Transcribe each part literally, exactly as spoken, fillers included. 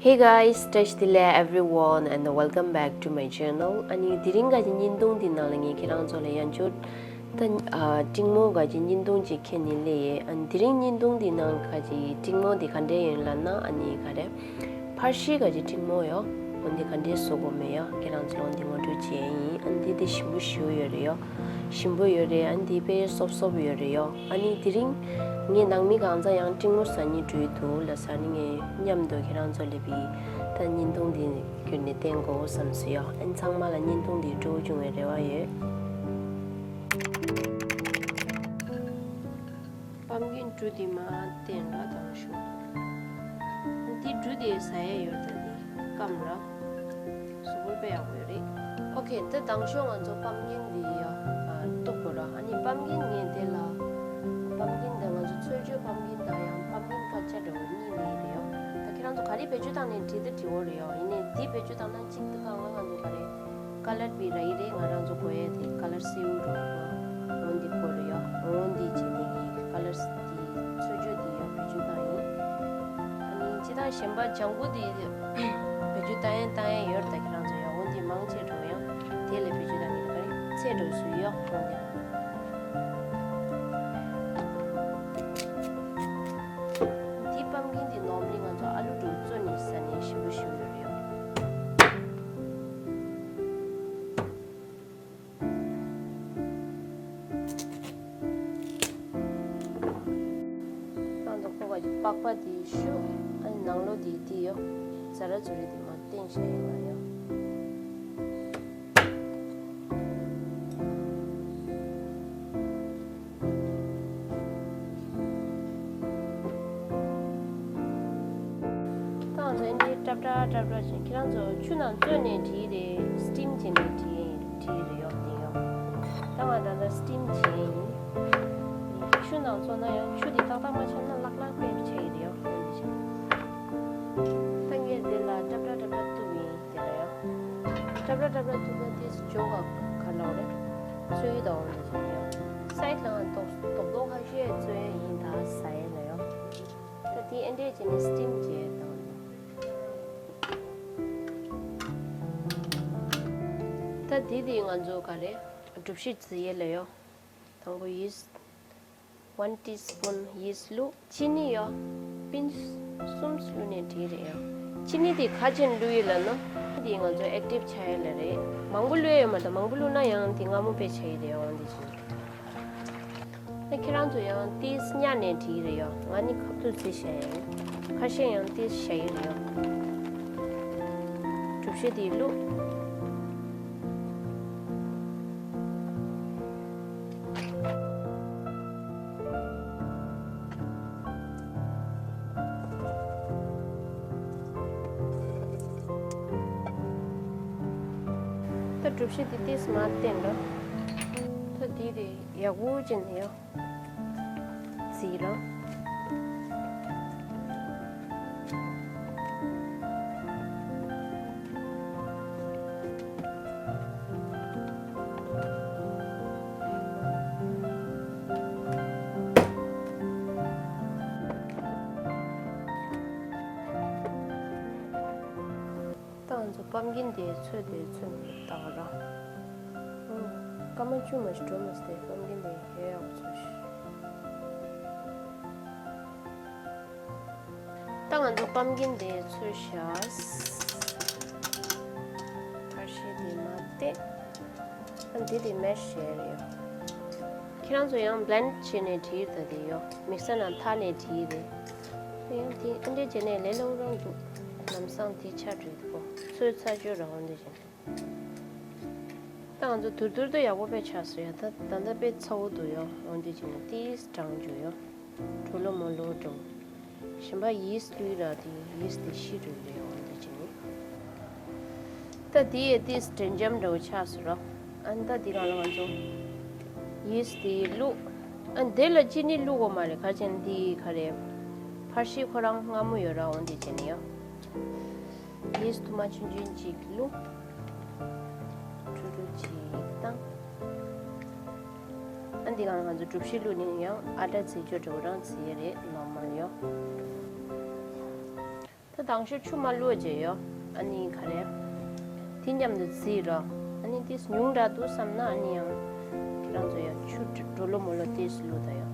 Hey guys, བཀྲ་ཤིས་བདེ་ལེགས་everyone and welcome back to my channel. ཨ་ནི་དེ་རིང་ག་གི་བརྙན་ཐུང་འདི་ནང་ལ་ངས་ཁྱེད་རང་ཚོ་ལ་ཡང་བསྐྱར་ད་ཨ་སྤྲིང་མོ་ག་གི་བརྙན་ཐུང་ཅིག་ཁྱེར་ནས་སླེབས་ཡོད། ཨ་ནི་དེ་རིང་བརྙན་ཐུང་འདི་ནང་ག་གི་སྤྲིང་མོ་འདི་ག་འདྲས་ཡིན་ལབ་ན། ཨ་ནི་ག་རེ་ཕར་ཤི་ག་གི་སྤྲིང་མོ་ཡོད། འོན་ཏེ་ག་འདྲས་བཟོ་དགོས་མེད་ཡ། ཁྱེད་རང་ཚོ་ལ་འདི་ངོ་སྤྲོད་བྱེད་ཡིན། ཨ་ནི་འདི་དེ་ཞིམ་པོ་ཞེ་པོ་ཡོད་རེད་ཡ། ཞིམ་པོ་ཡོད་རེད། ཨ་ནི་འདི་དཔེ་སོབ་སོབ་ཡོད་རེད་ཡ། ཨ་ནི་དེ་རིང་ངས་ནང་མི་གང་ཚ་ཡང་སྤྲིང་མོ་ཟ་སྙིང་འདོད་འདུག་ལབ་ས་ནི་ངས་མཉམ་དུ་ཁྱེད་རང་ཚོ་ལ་བི་ད་བརྙན་ཐུང་འདི་བརྒྱུད་ནས་བསྟན་དགོས་བསམ་སོང་ཡ། ཨ་ནི་ཚང་མ་ལ་བརྙན་ཐུང་འདི་སྤྲོ་བོ་བྱུང་བའི་རེ་བ་ཡོད། པམ་ཀིན་འབྲུ་དེ་མར་བསྟན་ར་དང་ཤོག་འདི་འབྲུ་དེ་ཟ་ཡས་ཡོད་ད་དེ་སྐམ་ར། གཟུགས་པོར་དཔེ་ཡག་པོ་ཡོད་རེད། ཨོ་ཁེ། འདི་དང་ཤོག་ང་ཚོ་པམ་ཀིན་འདི་ཡ་གཏུབ་དགོས་ར། ཨ་ནི་པམ་ཀིན་ངས་དེ་ལ་པམ་ཀིན་འདི་ང་ཚོ་ཚོས་གཅོད་པམ་ཀིན་དང་ཡང་པམ་ཀིན་ཀལ་ཅར་འདྲ་བོ་གཉིས་ལས་རེད་ཡ། ད་ཁྱེད་རང་ཚོ་ག་རེ་བེད་སྤྱོད་བཏང་ནས་འབྲི་ད་འབྲི་འོ་རེད་ཡ། ཡིན་ནའི་འདི་བེད་སྤྱོད་བཏང་ན་གཅིག་ཏུ་གང་ལ་ང་ཚོ་ག་རེ་ཀ་ལར་བི་ར་ཡི་རེད། ང་རང་ཚོ་གོ་ཡས་དེ་ཀ་ལར་སེའུ་འགྲོ་བ་འོ་འདི་གོ་རེད་ཡ། འོ་འདི་བྱས་ནས་ངས་ཀ་ལར་དེ་ཚོས་གཅོད་དེ་ཡ་བེད་སྤྱོད་བཏང་ཡིན། ཨ་ནི་སྤྱི་བཏང་གཞན་པ་ལྗང་གུ་དེ་བེད་སྤྱོད་བཏང་ཡས་བཏང་ཡས་ཡོད་རེད། ད་ཁྱེད་རང་ཚོ་ཡ་འོ་འདི་མང་ཆེ་འགྲོ་ཡང་དེ་ལས་བེད་སྤྱོད་བཏང་ནས་ག་རེ་ཚད་འགྲོ་སུ་ཡོད་འོ་འདི། འདི་པམ་ཀིན་འདི་normally་ང་ཚོ་ཨ་ལུ་འགྲོ་བཙོས་ནས་ཟ་ནས་ཞིམ་པོ་ཞིམ་པོ་ཡོད་རེད་ཡ། ང་ཚོ་ཁོ་ག་གི་པགས་པ་དེ་བཤུ། ཨ་ནི་ནང་ལོགས་དེ་དེ་ཡོད། ཛ་ར་ཛུ་ར་དེ་མར་བསྟན་བཞག་ཡོད་ང་ཡོད། ད་ང་ཚོ་ཨེ་འདྲའི་སྲབ་སྲབ་སྲབ་སྲབ་བྱས། ཁྱེད་རང་ཚོ་ཆུ་ནང་བཙོས་ནས་བྲིས་རེད། སི་ཊིམ་བྱས་ནས་བྲིས་བྲིས་རེད་ཡོད་དེ་ཡོད། ད་ང་ད་ལྟ་སི་ཊིམ་བྱས་ཡིན། ཆུ་ནང་བཙོས་ན་ཡང་ཆུ་དེ་ཏག་ཏག་མ་ཆགས་ན་ལྷག་ལྷག་དཔེ་ཆགས་ཀྱི་རེད་ཡོད་འོ་འདི་བྱས། ད་ངས་འདི་ལ་སྲབ་སྲབ་སྲབ་སྲབ་གཏུབ་ཡིན་དེ་ལ་ཡོད། སྲབ་སྲབ་སྲབ་སྲབ་གཏུབ་ན་དེ་འཇོག་ག་ག་ལ་རེད། བཙོས་དང་འོ་འདི་བྱས་ཡོད། སའི་ཌི་ལ་ང་རྡོག་རྡོག་རྡོག་ཁ་ཤས་བཙོས་ཡིན། ད་ཟ་ཡས་ལ་ཡོད། ད་དེ་ཨེ་འདྲས་བྱས་ནས་སི་ཊིམ་བྱས་དང་། ད་དེ་དེ་ང་ཚོ་ག་རེ་སྒྲུབ་གཞི་བརྩི་ཡས་ལ་ཡོད། དང་པོ་ཡིས་ཊི་ཝན་ཊི་སི་པུན་ཡིས་ཊི་བླུགས། ཅི་ནི་ཡོད་པིན་ཅི་གསུམ་བླུགས་ནས་བྲིས་རེད་ཡོད། ཅི་ནི་དེ་ག་ཅན་བླུགས་ཡོད་ལབ་ན་དེ་ང་ཚོ་ཨེག་ཊིབ་ཆགས་ཡས་ལ་རེད། མང་པོ་བླུགས་ཡས་ཡོད་མ་རེད། མང་པོ་བླུགས་ན་ཡང་དེ་མངར་མོ་དཔེ་ཆགས་ཀྱི་རེད་འོ་འདི་བྱས། ད་ཁྱེད་རང་ཚོ་ཡང་ཏིས་ཉར་ནས་བྲིས་རེད་ཡོད། ང་ནི་ཁ་ཐུག་རྩི་བྱས་ཡིན། ཁ་ཤས་ཡང་ཏིས་བྱས་ཡིན་རེད་ཡོད། གྲུ་བཞི་དེ་བླུགས། ད་གྲུ་བཞི་དེ་ཏིས་མར་བསྟན་རོགས། ད་དེ་དེ་ཡག་པོ་ཅན་ཡོད། རྩིས་རོགས། ད་ང་ཚོ་པམ་ཀིན་དེ་ཚོས་དེ་ཚོས་མི་བཏང་ར། ཨོ། སྐར་མ་བཅུ་མ་ཞིག་འགྲོ་མ་སྟེ་པམ་ཀིན་དེ་ཡོད་ཡག་པོ་ཚོས་ཤིག་ད་ང་ཚོ་པམ་ཀིན་དེ་ཚོས་ཤག་ཕར་ཤེ་དེ་མ་བལྟས། ཨ་འདི་དེ་མེ་ཤེ་རེད་ཡོད། ཁྱེད་རང་ཚོ་ཡང་བླེན་ཌི་བྱས་ནས་བྲིས་ད་དེ་ཡོད། མིག་སར་ནང་འཐག་ནས་བྲིས་རེད། དེ་ཡང་དེ་ཨ་འདྲས་བྱས་ནས་ལས་སླ་པོ་རང་འདུག་ལམ་སང་དེ་ཆ་བྲིས་འདུག་གོ། ཚོས་ཚ་ཅོ་ར་འོ་འདི་བྱས་ནས། ད་ང་ཚོ་དུར་དུར་དུ་ཡག་པོ་དཔེ་ཆགས་སོང་ཡ། ད་ད་ལྟ་དཔེ་ཚ་བོ་འདུག་ཡོད། འོ་འདི་བྱས་ནས་ཏིས་གྲང་འཇུ་ཡོད། གྲོ་ལོ་མོ་ལོ་འགྲོ། གཞན་པ་ཡིས་བླུགས་ར་དེ་ཡིས་དེ་ཤི་འགྲོ་རེད་འོ་འདི་བྱས་ནས། ད་དེ་ཡི་ཏིས་དྲན་འཇམ་འདྲ་བོ་ཆགས་སོང་ར། ཨ་ནི་ད་དེ་གང་ལ་ང་ཚོ་ཡིས་དེ་བླུགས། ཨ་ནི་དེ་ལ་ཅི་ནི་བླུགས་དགོས་མ་རེད། ག་ཅན་དེ་ག་རེད། ཕར་ཤི་ཁོ་རང་མངར་མོ་ཡོད་ར་འོ་འདི་བྱས་ནས་ཡོད། ཡིས་ཐུར་མ་ཆུང་ཆུང་ཅིག་བླུགས། ཕྲུ་གུ་ཅིག་བཏང་། ཨ་འདི་གང་ང་ཚོ་གྲུ་བཞི་བླུགས་ནས་ཡང་ཨ་ཊ་བརྫི་ཅོ་འདྲ་བོ་རང་བརྫི་ཡས་རེད། ནོར་མལ་ཡོད། ད་ དང་ཤོས་ཆུ་མ་བླུགས་བྱས་ཡོད། ཨ་ནི་ག་རེ། དེ་མཉམ་དུ་བརྫིས་རོགས། ཨ་ནི་ཏིས་ཉུང་དྲགས་འདུག་བསམ་ན་ཨ་ནི་ཡང་ཁྱེད་རང་ཚོ་ཡང་ཆུ་འགྲོ་ལོ་མོ་ལོ་ཏིས་བླུགས་ད་ཡོད།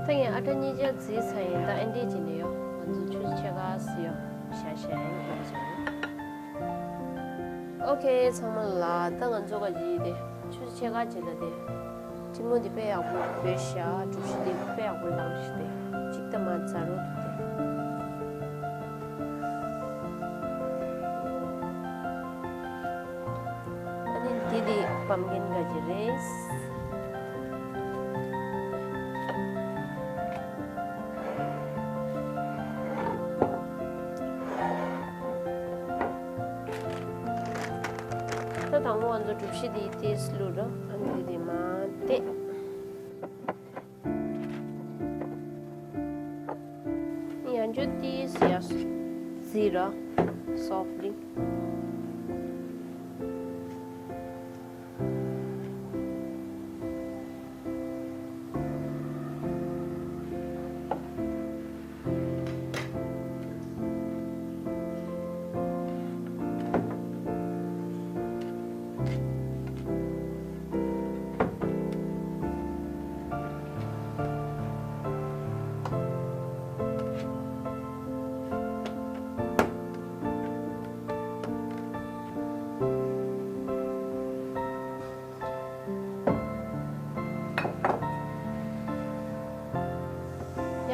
ད་ངས་ཨ་ཊ་གཉིས་ཆ་བརྫིས་ཚར་ཡིན། ད་ཨེ་འདྲས་བྱས་ནས་ཡོད། ང་ཚོ་ཆུ་ཚོད་ཕྱེད་ཀ་ཙམ་ཡོད། ཤ་ཤ་ཡང་ཡོད་ཅིང་། ཨོ་ཁེ་ཚང་མ་ལ་ད་ང་ཚོ་ག་ཡིན་ཏེ་ཆུ་ཚོད་ཕྱེད་ཀ་རྗེས་ལ་དེ་ཀྲིན་མོ་འདི་དཔེ་ཡག་པོ་བོད་ཤ་གྲུ་བཞི་འདི་དཔེ་ཡག་པོ་ལངས་ཤི་དེ་གཅིག་ད་མ་ཛ་རོ་འདུག་དེ། ཨ་ནི་འདི་དེ་པམ་ཀིན་ག་ཅི་རེད། ད་དང་པོ་ང་ཚོ་གྲུ་བཞི་དེ་ཏིས་བླུགས་རོགས། ཨ་ནི་འདི་དེ་མ་དེ། ཡང་ཅུ་ཏིས་ཡ་བརྫིས་རོགས། སོཕ་ལི།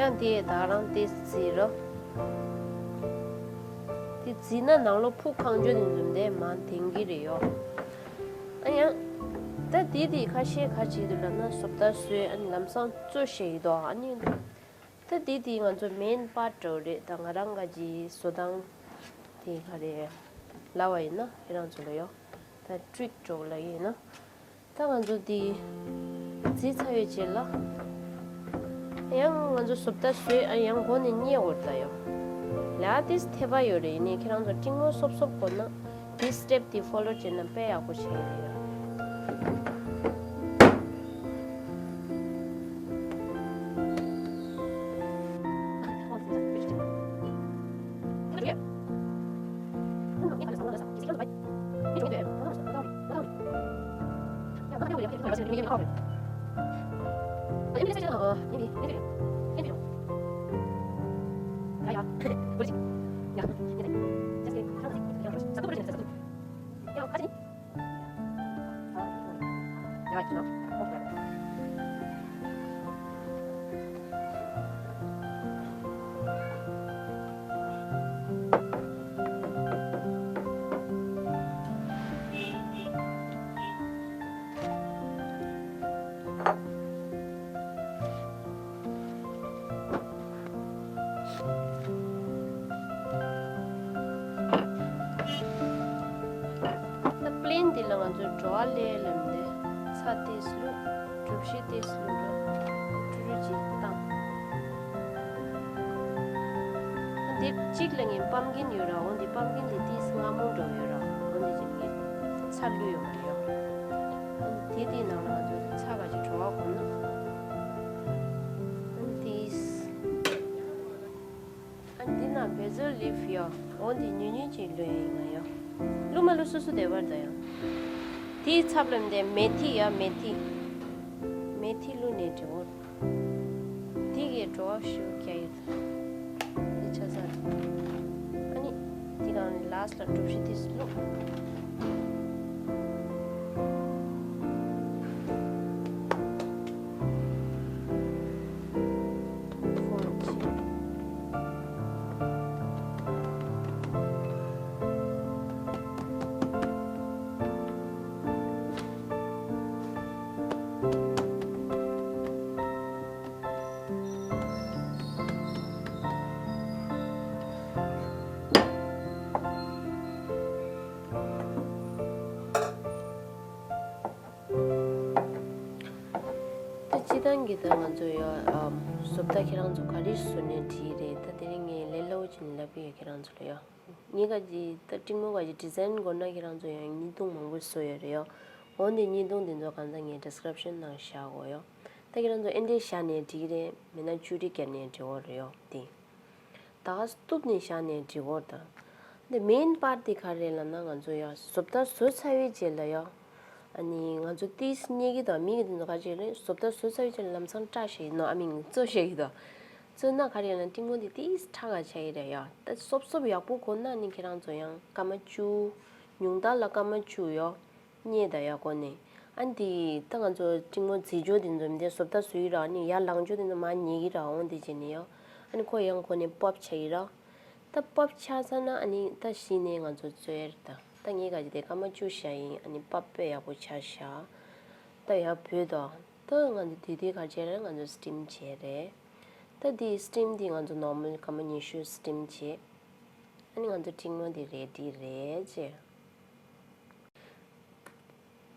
ཡང་དེ་ད་རང་དེ་བརྫིས་རོགས། དེ་བརྫིས་ན་ནང་ལོགས་ཕུག་གང་བྱོ་དེ་འཛུམ་དེ་མ་དེང་གི་རེད་ཡོད། ཨ་ཡང་། ད་དེ་དེ་ཁ་ཤས་ཁ་ཅིག་དུ་ལབ་ན་བཟོ་ལྟ་བཟོས་ཨ་ནི་ལམ་སང་བཙོ་ཤེས་ཡི་དོ། ཨ་ནི། ད་དེ་དེ་ང་ཚོ་མེན་པར་འགྲོ་རེད། ད་ང་རང་ག་ཅི་བཟོ་སྟངས་དེ་ག་རེ་ལབ་པ་ཡིན་ན་ཁྱེད་རང་ཚོ་ལ་ཡོད། ད་ཊིག་འགྲོ་ལ་ཡིན་ན། ད་ང་ཚོ་འདི་བརྫིས་ཚར་བའི་རྗེས་ལ། ཡང་ང་ཚོ་བཟོ་ལྟ་བཟོས་ཨ་ཡང་སྒོ་ནས་མཉེ་འོར་ད་ཡོད། ལ་ཏིས་ཐེ་བ་ཡོད་རེད། ཡིན་ནའི་ཁྱེད་རང་ཚོ་ཀྲིན་མོ་སོབ་སོབ་དགོས་ན་འདི་སི་ཊེབ་འདི་ཕོ་ལོ་བྱས་ན་དཔེ་ཡག་པོ་བྱས་ཡོད་རེད། ད་པི་ལེན་འདི་ལ་ང་ཚོས་བྲོ་བ་ལས་ལེམ་ནས་ཚྭ་ཏིས་བླུགས། གྲུ་བཞི་ཏིས་བླུགས་རོགས། ཀྲུ་ཀྲུ་ཅིག་བཏང་། འདི་གཅིག་ལ་ངས་པམ་ཀིན་ཡོད་ར། འོ་འདི་པམ་ཀིན་འདི་ཏིས་མངར་མོ་འགྲོ་ཡོད་ར། འོ་འདི་གཅིག་ངས་ཚྭ་བླུགས་ཡོད་མ་རེད། འདི་དེའི་ནང་ལ་ང་ཚོས་ཚྭ་ག་ཅིག་བྲོ་བ་གོམས་ན། ཏིས། ཨ་འདི་ན་བེ་ཛིལ་ལིབ་ཡོད། འོ་འདི་ཉུང་ཉུང་ཅིག་བླུགས་ཡིན་ང་ཡོད། བླུགས་མ་བླུགས་སོ་སོ་བདེ་བར་ད་ཡང་། དེའི་ཚབ་ལ་འདི་མེ་ཐི་ཡ་མེ་ཐི། མེ་ཐི་བླུགས་ནས་འགྲིག་གོ། འདི་གའི་བྲོ་བ་ཞུ་རྒྱ་ཡོད། འདི་ཆ་ཚང་། ཨ་ནི་འདི་གང་ནི་ལ་སི་ལ་གྲུ་བཞི་ཏིས་བླུགས། གི་ད་ང་ཚོ་ཡོ་ཨམ་བཟོ་ལྟ་ཁྱེད་རང་ཚོ་ག་རེ་བཟོ་ནས་བྲིས་རེད། ད་དེ་རིང་ངས་ལས་སླ་པོ་ཅིག་ནས་ལབ་ཀྱི་ཡོད་ཁྱེད་རང་ཚོ་ལ་ཡོ། ངས་ག་ཅིག་ད་ཏྲིང་མོ་ག་ཅིག་ཌི་ཛའིན་དགོས་ན་ཁྱེད་རང་ཚོ་ཡང་བརྙན་ཐུང་མང་པོ་བཟོ་ཡོད་རེད་ཡོ། འོན་ཏེ་བརྙན་ཐུང་དེ་ཚོ་གང་ཚང་ངས་ཌི་སི་ཀི་རིབ་ཤན་ནང་བཞག་གོ་ཡོ། ད་ཁྱེད་རང་ཚོ་ཨེ་འདྲས་བཞག་ནས་བྲིས་རེད། མིན་ན་བཅུ་དྲི་བརྒྱབ་ནས་བྲིས་འོ་རེད་ཡོ་དེ། ད་ག་སྟུབ་ནས་བཞག་ནས་འབྲི་འོར་དང་། འདི་མེན་པར་འདི་ག་རེ་ལབ་ན་ང་ཚོ་ཡ་བཟོ་ལྟ་བཟོ་ཚར་བའི་རྗེས་ལ་ཡ། ཨ་ནི་ང་ཚོ་ཏིས་རྙེད་ཀྱི་དང་མི་གི་དེ་ཚོ་ག་ཅིག་རེད། བཟོ་ལྟ་བཟོ་ཚར་བའི་རྗེས་ལ་ལམ་སང་སྐྲ་བཤད་ཡིན་ནོ། ཨ་མིང་བཙོ་བཤད་ཀྱི་དང་། བཙོ་ན་ག་རེ་ལབ་ན་ཏིང་མོ་འདི་ཏིས་ཁྲ་ག་ཆ་ཡི་རེད་ཡ། ད་སོབ་སོབ་ཡག་པོ་གོ་ན་ནི་ཁྱེད་རང་ཚོ་ཡང་སྐར་མ་བཅུ། ཉུང་མཐའ་ལ་སྐར་མ་བཅུ་ཡོ། རྙེད་ད་ཡ་གོ་ནས། ཨ་ནི་དེ་ད་ང་ཚོ་ཏྲིང་མོ་རྫི་ཇོ་དེ་ཚོ་མི་དེ་བཟོ་ལྟ་བཟོ་ཡི་ར། ཨ་ནི་ཡར་ལངས་ཇོ་དེ་ཚོ་མར་ཉལ་གི་ར། འོང་དེ་བྱས་ནས་ཡ། ཨ་ནི་ཁོ་ཡང་གོ་ནས་པོབ་ཆ་ཡི་ར། ད་པོབ་ཆ་ཚར་ན་ཨ་ནི་ད་གཞི་ནས་ང་ཚོ་བཙོས་ད། ད་ངས་ག་ཅི་དེ་སྐར་མ་བཅུ་བཞག་ཡིན། ཨ་ནི་པོབ་དཔེ་ཡག་པོ་ཆ་བཞག་ད་ཡ་བུད་དོ། ད་ང་ཚོ་དེ་དུས་ག་ཅི་ར་ང་ཚོ་སི་ཊིམ་བྱས་རེད། ད་དེ་སི་ཊིམ་དེ་ང་ཚོ་ནོར་མལ་སྐར་མ་ཉི་ཤུ་སི་ཊིམ་བྱས། ཨ་ནི་ང་ཚོ་ཏྲིང་མོ་དེ་རེ་ཌི་རེད་ཅེ།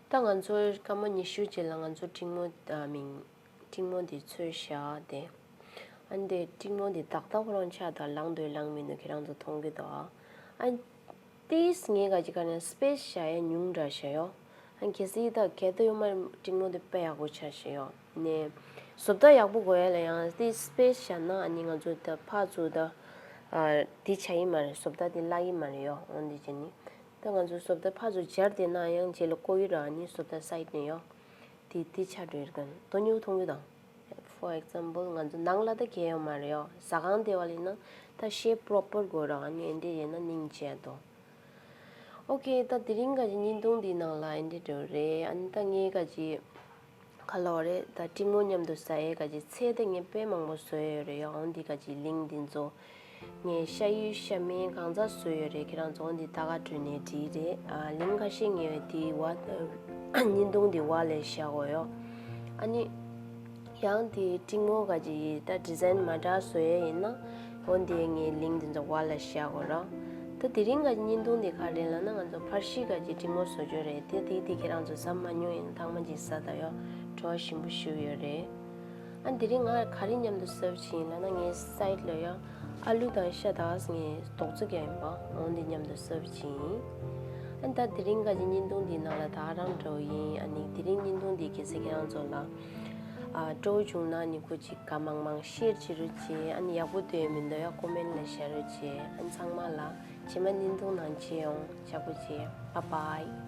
ད་ང་ཚོ་སྐར་མ་ཉི་ཤུ་རྗེས་ལ་ང་ཚོ་ཏྲིང་མོ་ཨ་མིང་ཏྲིང་མོ་འདི་ཚོས་བཞག་སྟེ། ཨ་ནི་དེ་ཏྲིང་མོ་འདི་ཏག་ཏག་ཁོ་རང་ཆགས་དང་ལངས་འདུག་ལངས་མི་འདུག་ཁྱེད་རང་ཚོ་མཐོང་གི་འདུག་ཨ་ནི་ཏིས་ངས་ག་ཅི་ག་ནས་སི་པེ་སི་བཞག་ཡ་ཉུང་དྲགས་བཞག་ཡོ། ཨ་ནི་གལ་སྲིད་ད་གལ་ཏེ་ཡོད་མ་རེད། ཏྲིང་མོ་འདི་དཔེ་ཡག་པོ་ཆགས་བཞག་ཡོ། ནས་བཟོ་ལྟ་ཡག་པོ་དགོས་ཡ་ལ་ཡང་ཏིས་སི་པེ་སི་བཞག་ན་ཨ་ནི་ང་ཚོ་ད་ཕར་ཚུར་ད་ཨ་འདི་ཆགས་ཡི་མ་རེད། བཟོ་ལྟ་འདི་བརླག་ཡི་མ་རེད་ཡོ། འོ་འདི་བྱས་ནི། ད་ང་ཚོ་བཟོ་ལྟ་ཕར་ཚུར་སྦྱར་བསྡད་ན་ཡང་རྗེས་ལ་བཀོག་ཡུལ་རག་ནི་བཟོ་ལྟ་སའིཌ་ནས་ཡོ། དེ་དེ་ཆ་འགྲོ་ཡོད་ག་དོ་ཉུང་མཐོང་གི་དང་། For example ང་ཚོ་ནང་ལ་ད་གས་ཡོད་མ་རེད་ཡོ། ཟ་ཁང་དེ་བ་ལ་ཡིན་ན་ད་ཤེབ་པོ་རོ་པར་དགོས་རག་ནི་ཨེ་འདྲས་ཡིན་ན་སྙིང་རྗེ་དོ། ཨོ་ཁེ། ད་དེ་རིང་ག་ཅི་བརྙན་ཐུང་འདི་ནང་ལ་ཨེ་འདྲས་འགྲོ་རེད། ཨ་ནི་ད་ངས་ག་ཅི། ག་ལོ་རེད། ད་ཏྲིང་མོ་མཉམ་དུ་ཟ་ཡས་ག་ཅིག་ཚལ་དེ་ངས་དཔེ་མང་པོ་བཟོས་ཡོད་རེད་ཡ། འོ་འདི་ག་ཅིག་ལིང་འདི་ཚོ་ངས་ཤ་ཡོད་ཤ་མེད་གང་ཚ་བཟོས་ཡོད་རེད། ཁྱེད་རང་ཚོ་འོ་འདི་ད་ག་བྲོས་ནས་བྲིས་རེད། ཨ་ལིང་ཁ་ཤས་ངས་འདི་བ་བརྙན་ཐུང་འདི་བ་ལས་བཞག་གོ་ཡོ། ཨ་ནི་ཡང་དེ་ཏྲིང་མོ་ག་ཅིག་ད་ཌི་ཛའིན་མ་འདྲ་བཟོ་ཡས་ཡིན་ན། འོ་འདི་ངའི་ལིང་འདི་ཚོ་བ་ལ་བཞག་གོ་ར། ད་དེ་རིང་ག་བརྙན་ཐུང་འདི་ག་རེ་ལབ་ན་ང་ཚོ་ཕར་ཤི་ག་ཅིག་ཏྲིང་མོ་བཟོ་རྒྱུ་རེད། དེ་དེ་དེ་ཁྱེད་རང་ཚོ་ཟ་མ་མྱོང་ཡིན་ཐང་མ་ཅིག་ཟ་ད་ཡོ། བྲོ་བ་ཞིམ་པོ་ཞིག་ཡོད་རེད། ཨ་དེ་རིང་ང་ག་རེ་མཉམ་དུ་སརབ་བྱས་ཡིན་ལབ་ན་ངའི་སའིཌ་ལ་ཡོ། ཨ་ལུ་དང་ཤ་དག་ངའི་རྡོག་རྩ་རྒྱག་ཡིན་པ། འོ་འདི་མཉམ་དུ་སརབ་བྱས་ཡིན། ཨ་ད་དེ་རིང་ག་ཅིག་བརྙན་ཐུང་འདི་ནང་ལ་ད་རང་འགྲོ་ཡིན། ཨ་ནི་དེ་རིང་བརྙན་ཐུང་འདི་གལ་སྲིད་ཁྱེད་རང་ཚོ་ལ་ཨ་སྤྲོ་བོ་བྱུང་ན་ནི་ཁོ་ཅིག་ག་མང་མང་ཤེར་བྱེད་རོགས་བྱེད། ཨ་ནི་ཡག་པོ་འདོད་མི་འདོད་ཡ་ཀོ་མེན་ལ་བཞག་རོགས་བྱེད། ཨ་ནི་ཚང་མ་ལ་རྗེས་མ་བརྙན་ཐུང་ནང་མཇལ་ཡོང་། ཅག་པོ་བྱེད། Bye bye.